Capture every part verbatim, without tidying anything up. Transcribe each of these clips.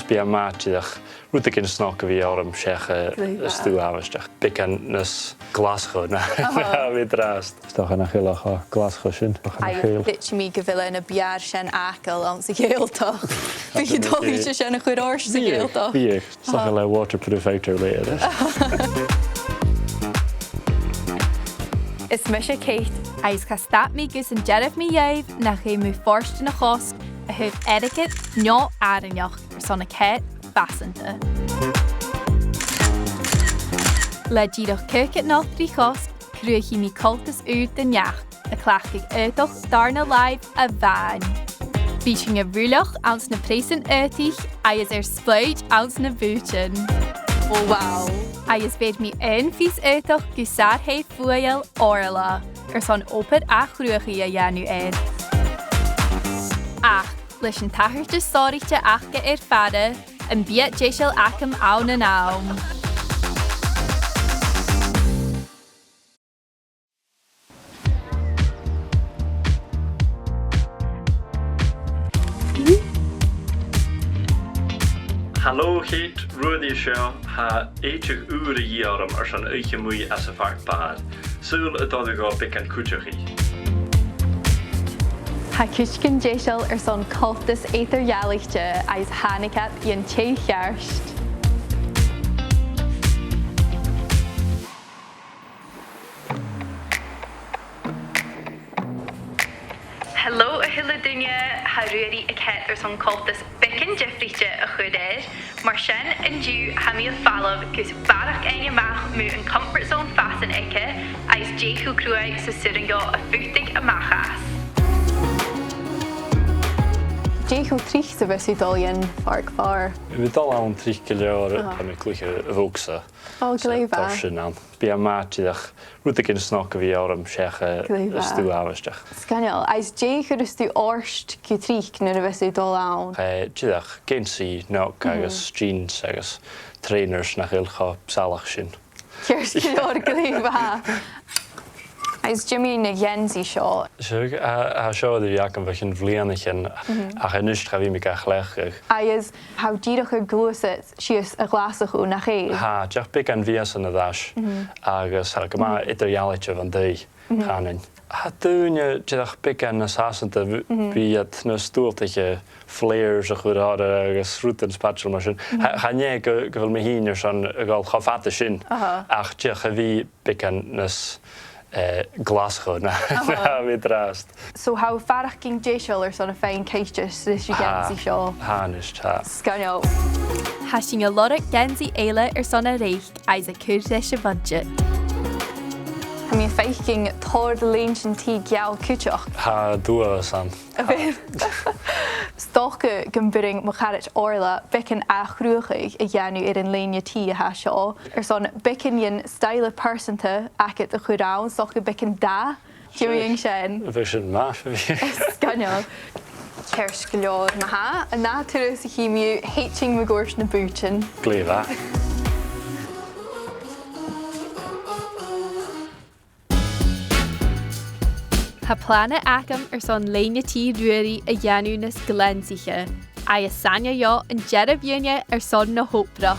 Bidh e math dìreach rudeigin snog a bhith orm seach, eh, Glè mhath. Stuth àbhaisteach. Beagan nas Glaschu na, na bhith an-dràsta. 'S dòcha nach eil e cho Glaschu sin. 'S dòcha nach eil. Aidh, thuirt mi gu bheil e na b' fheàrr sin fhàgail anns a' Ghàidhealtachd. Bhiodh e dòigheil sin a chur ort sa Ghàidhealtachd. Bhiodh, bhiodh. 'S dòcha le waterproof outerwear. Is mise Kate. Agus cha stad mi gus an dearbh mi dhuibh nach fheum thu fortan a chosg a thaobh airgead no àrainneachd airson a' chead phasanta. Le dìreach caogad not ri chosg, cruthaichidh mi coltas ùr do neach a' cleachdadh aodach dàrna làimh a-mhàin. Bidh sinn a' ruileach anns na preasan aodaich agus air spleadhraich anns na bùithtean. Oh, wow. Agus bheir mi aon phìos aodach gu sàr-thè fuaigheil Orla airson obair ath-chruthachaidh a dhèanamh air. Ach leis an tachartas sònraichte aca air fàire, am biadh deiseil agam ann an àm. Halò, a Cheit, Ruairidh an seo. Tha èideadh ùr a dhìth orm airson oidhche a-muigh anns a' phàirc-bàrr. Saoil an toir thu dhomh beagan cuideachaidh? Tha cuideigin deiseil airson coltas eadar-dhealaichte agus thàinig iad dhan tè cheart. Hello a h-uile duine, tha Ruairidh a' coimhead airson coltas beagan diofraichte a chur air. Mar sin, an-diugh tha mi a' falbh gus barrachd fhaighinn a-mach mu an comfort zone fasan aige, agus dè cho cruaidh 's as urrainn dhomh a phutadh a-mach às. Dè cho tric 's a bhios tu a' dol dhan phàirc-bàrr? Bidh mi a' dol ann tric gu leòr, aha, tha mi a' cluich a' bhogsa. Ò, glè mhath. So, tha sin ann. Bidh e math dìreach rudeigin snog a bhith orm seach, eh, glè mhath, stuth àbhaisteach. Sgoinneil. Agus dè chuireas tu ort gu tric nuair a bhios tu a' dol ann? Eh, dìreach geansaidh snog, mhm, agus jeans agus trainers nach eil cho salach sin. Ceart gu leòr, glè mhath. Agus dè mu na geansaidh seo? Seo, tha, tha seo air a bhith agam bho chionn bhliadhnaichean, mhm, ach a-nis cha bhi mi ga chleachdadh. Agus tha thu dìreach a' gluasad sìos a Ghlaschu, nach eil? Tha, dìreach beagan mhìosan air ais, mhm, agus tha e gu math, mhm, eadar-dhealaichte bhon taigh, mhm, chanainn. Tha daoine dìreach beagan nas fhasanta, bh-, mhm, bidh iad nas dualtaiche flares a chur orra agus rudan spaideil mar sin. Mhm. Tha, chan e gu, gu bheil mi fhìn airson a dhol cho fada sin, aha, ach dìreach a bhith beagan nas, eh, Glaschu na, aha, na bhith an-dràsta. So tha thu a' faireachdainn deiseil airson a' faighinn caitheamh ris na geansaidh seo? Tha, tha, a-nis, tha. Sgoinneil. Tha sinn a' lorg geansaidh eile airson a reic agus a' cur leis a' bhuidseat. Tha mi a' faicinn tòrr lèintean-t geal cuideachd. Tha, dualchas ann. A bheil? 'S dòcha gum b' urrainn mo charaid Orla beagan ath-chruthachadh a dhèanamh air an lèine-t a tha seo, airson beagan den stoidhle pearsanta agad a chur ann, 's dòcha beagan dath. Dè mu dheidhinn sin? Bhiodh sin math, bhiodh. Sgoinneil. Ceart gu leòr, ma-thà. An ath thuras a chì mi thu, thèid sinn mun cuairt na bùithtean. Glè mhath. Tha plana agam airson lèine-t Ruairidh a dhèanamh nas gleansaiche, agus 's aithne dhomh an dearbh duine airson na h-obrach.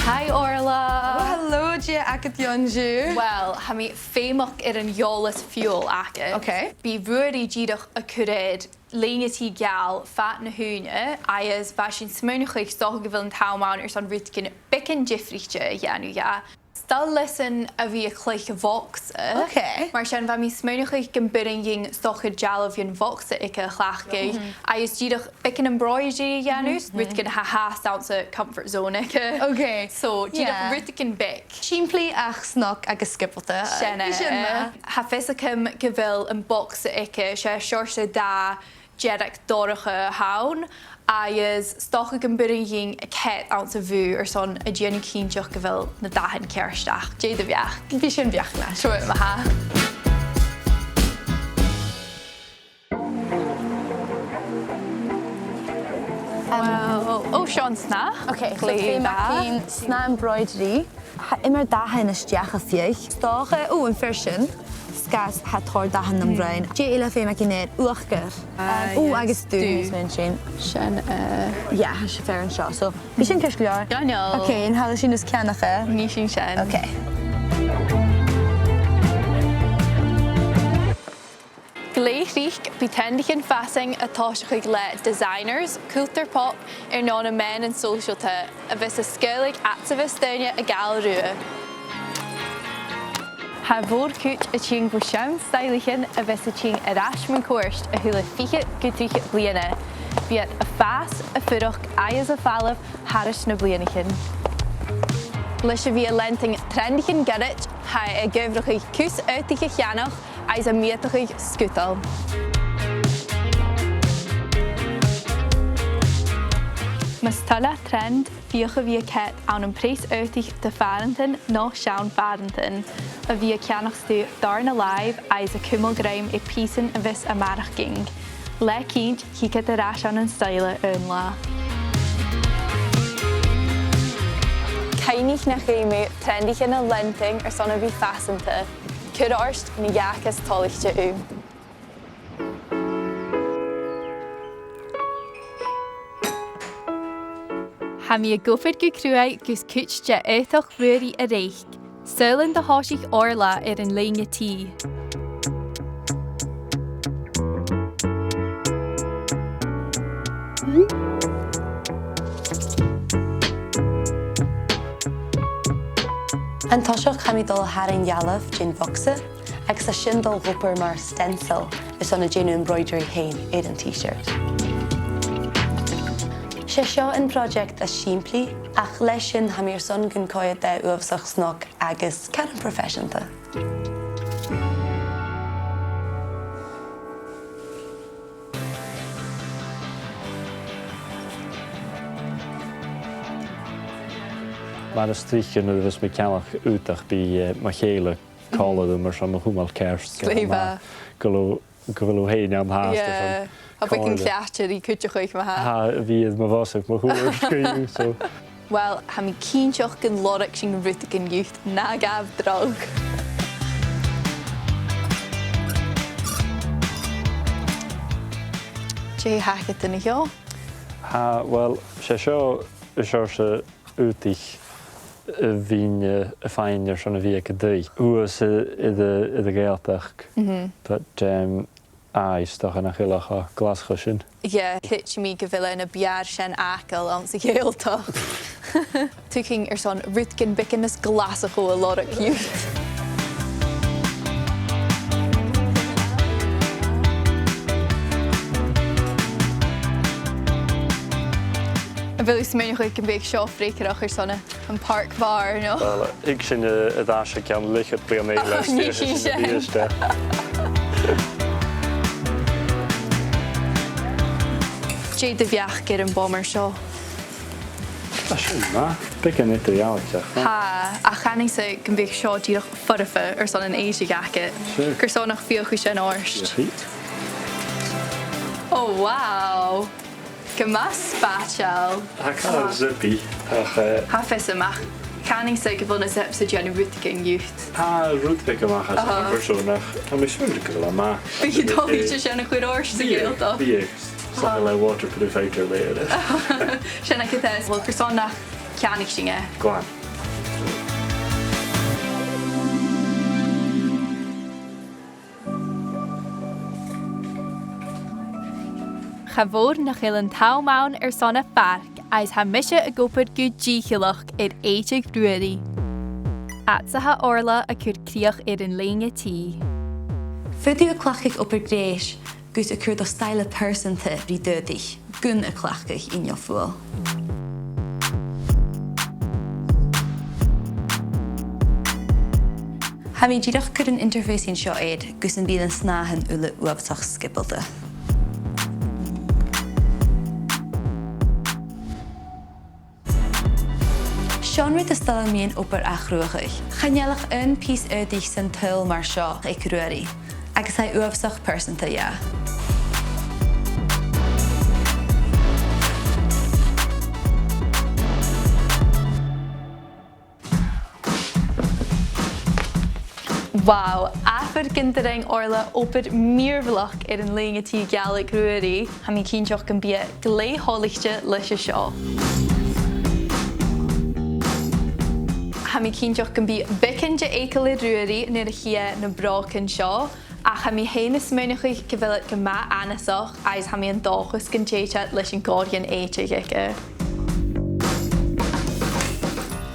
Hi, Orla. Oh, hello, dè th' agad an-diugh? Well, tha mi feumach air an eòlas-fuaigheil agad. Ok. Bidh Ruairidh dìreach a' cur air lèine-t geal fad na h-ùine, agus bha sinn a' smaoineachadh 's dòcha gu bheil an t-àm ann airson rudeigin beagan diofraichte a dhèanamh dha. 'S toil leis-san a bhith a' cluich bogsa. Ok. Mar sin, bha mi a' smaoineachadh gum b' urrainn dhuinn 's dòcha dealbh den bhogsa aige a chleachdadh, mhm, agus dìreach beagan embroidery a dhèanamh, mhm, rudeigin a tha fhathast anns a' comfort zone aige. Ok. So, dìreach, yeah, rudeigin beag. Sìmplidh ach snog agus sgiobalta. Sin e. Sin e. Tha fios agam gu bheil am bogsa aige, 's e seòrsa dath dearg dorcha a th' ann, agus 's dòcha gum b' urrainn dhuinn a' coimhead anns a' bhùth airson a dhèanamh cinnteach gu bheil na dathan ceart, ach dè do bheachd? Bidh sin beachd math. Sure, ma-thà. Wow. Ò, seo an snath. Ok, so glè mhath. Tha mi a' faicinn snath embroidery. Tha iomadh dath a-staigh a' feuchainn. 'S dòcha, ò, am fear sin. 'S gus tha tòrr dathan nam bhroinn. Dè eile a tha feum againn air? Uachdar. Ah, ò, yes, agus dubh, dubh. Nì sinn sin. Sin, eh, yeah, tha sin fìor an seo. So, bidh sin ceart gu leòr. Done. Ok, an tèid sinn a-steach a-rithist? Nì sinn sin. Ok. Glè thric, bidh trendaichean fasain a' tòiseachadh le designers, cultar pop, air neo na meadhanan sòisealta, a bhios a' sgaoileadh fhad 's a bhios daoine a' gabhail riutha. Tha a' mhòr-chuid a' tighinn bho seann stoidhlichean a bhios a' tighinn air ais mun cuairt a h-uile fichead gu trithead bliadhna. Bidh iad a' fàs, a' fuireach agus a' falbh thairis na bliadhnaichean. Leis a bhith a' leantainn trendaichean goirid, tha e ag adhbhrachadh cus aodaich a cheannach agus a' meudachadh sgudal. Mas toil leat trend, feuch a bhith a' coimhead ann am preas aodaich do phàrantan no seann phàrantan, a bhith a' ceannach stuth dàrna làimh agus a' cumail grèim air pìosan a bhios a' maireachdainn. Le cinnt, thig iad air ais ann an stoidhle aon latha. Cuimhnich nach fheum thu trendaichean a leantainn airson a bhith fasanta. Cuir ort na dh'fhàgas toilichte thu. Tha mi ag obair gu cruaidh gus cuid de aodach Ruairidh a reic. Saoil an do thòisich Orla air an lèine tì? An toiseach, tha mi a' dol a tharraing dealbh den bhogsa, agus tha sin a' dol a dh'obair mar stencil airson a' dèanamh embroidery fhèin air an t-shirt. 'S e seo am project as sìmplidh, ach leis sin tha mi airson gun coimhead e uabhasach snog agus caran proifeiseanta. Mar as trice nuair a bhios mi a' ceannach aodach, bidh, eh, mo chèile còmhla rium airson mo chumail ceart. Glè mhath. Gu bheil thu, gu bheil thu fhèin an-dràsta. Yeah. Tha beagan cleachdte ri cuideachadh, ma-thà. Tha, bidh mo bhosach, mo chuairt, so. Uill, tha mi cinnteach gun lorg sinn rudeigin dhut, na gabh dragh. Dè th' agad an seo? Tha, uill, 's e seo, 's e seo aodaich a bhithinn, eh, a' faighinn airson a bhith aig an taigh. Shuas, eh, air a', air a' Ghàidhealtachd. Mhm. But, um, aye, 's dòcha nach eil e cho glasach sin. Yeah, chì mi gu bheil e na b' fheàrr sin fhàgail anns a' Ghàidhealtachd. Tuigidh sinn airson rudeigin beagan nas glasaich a lorg dhut. A bheil thu a' smaoineachadh gum biodh seo freagarrach airson a an park bar, no? Uill, thig sinn, eh, air ais aig ceann leth-cheud bliadhna eile. Oh, nì sinn sin. Dè do bheachd air a' bhomber seo? Tha sin math. Beagan eadar-dhealaichte. Tha, ach chanainn-sa gum biodh seo dìreach foirfe airson an èisg agad. Sure. Carson nach feuch thu sin ort? Sure. Oh, wow. Gu math spaideil. Tha e car zippy, ach, eh, tha fios agam, ach chanainn-sa gu bheil na zips a' dèanamh rudeigin dhut. Tha rud beag a-mach às a' bhomber seo, ach tha mi a' smaoineachadh gu bheil e math. Bidh e doirbh dhut sin a chur ort sa Ghàidhealtachd. Bidh, bidh. Something like waterproof outerwear. Sin agad e. Uill, carson nach ceannaich sinn e? Glan. Cha mhòr nach eil an t-àm ann airson a' phàirc, agus tha mise ag obair gu dìcheallach air èideadh Ruairidh. Fhad 's a tha Orla a' cur crìoch air an lèine tì. Faodaidh tu cleachdadh obair-ghrèis gus a chur do stoidhle pearsanta ri d' aodach gun a cleachdadh inneal fuaigheil. Tha mi dìreach a' cur an interfacing seo air gus am bi na snàthan uile uabhasach sgiobalta. Seo an rud as toil leam mun obair ath-chruthachadh. Chan eil ach aon phìos aodaich san t-saoghal mar seo aig Ruairidh, agus tha e uabhasach pearsanta dha. Wow, abair gun do rinn Orla obair mhìorbhaileach air an lèine-t geal aig Ruairidh. Tha mi cinnteach gum bi e glè thoilichte leis a seo. Tha mi cinnteach gum bi beagan de eagal air Ruairidh nuair a chì e na brògan seo, ach tha mi fhèin a' smaoineachadh gu bheil iad gu math annasach, agus tha mi an dòchas gun tèid iad leis a' ghòraichean èideadh aige.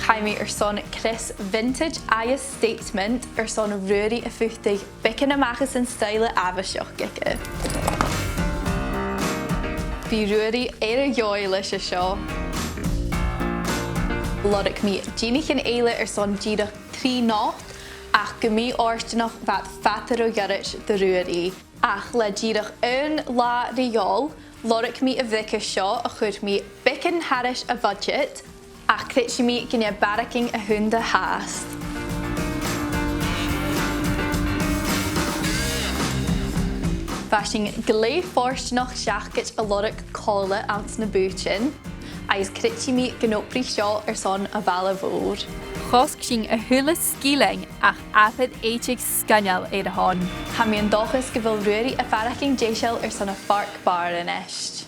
Chaidh mi airson crios vintage agus statement airson Ruairidh a phutadh beagan a-mach às an stoidhle àbhaisteach aige. Bidh Ruairidh air a dhòigh leis a seo. Lorg mi dìnichean eile airson dìreach trì not, ach gu mì-fhortanach bha iad fada ro ghoirid do Ruairidh. Ach le dìreach aon latha ri dhol, lorg mi a' bhriogais seo a chuir mi beagan thairis a' bhuidseat, ach creididh mi gun e bargain a th' annta fhathast. Bha sinn glè fhortanach seacaid a lorg còmhla anns na bùithtean, agus creididh mi gun obraich seo airson a' bhaile mhòir. Chosg sinn a h-uile sgillinn ach abair èideadh sgoinneil air a shon. Tha mi an dòchas gu bheil Ruairidh a' faireachdainn deiseil airson a' phàirc bàrr a-nis.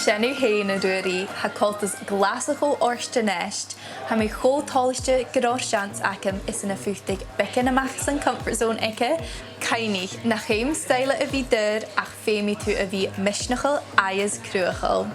Sin thu fhèin, a Ruairidh, tha coltas Glaschu ort a-nis. Tha mi cho toilichte gun robh seans agam is na phutadh beagan a-mach às a' chomfort zone aige. Cuimhnich, nach fheum stoidhle a bhith daor ach feumaidh tu a bhith misneachail agus cruthachail.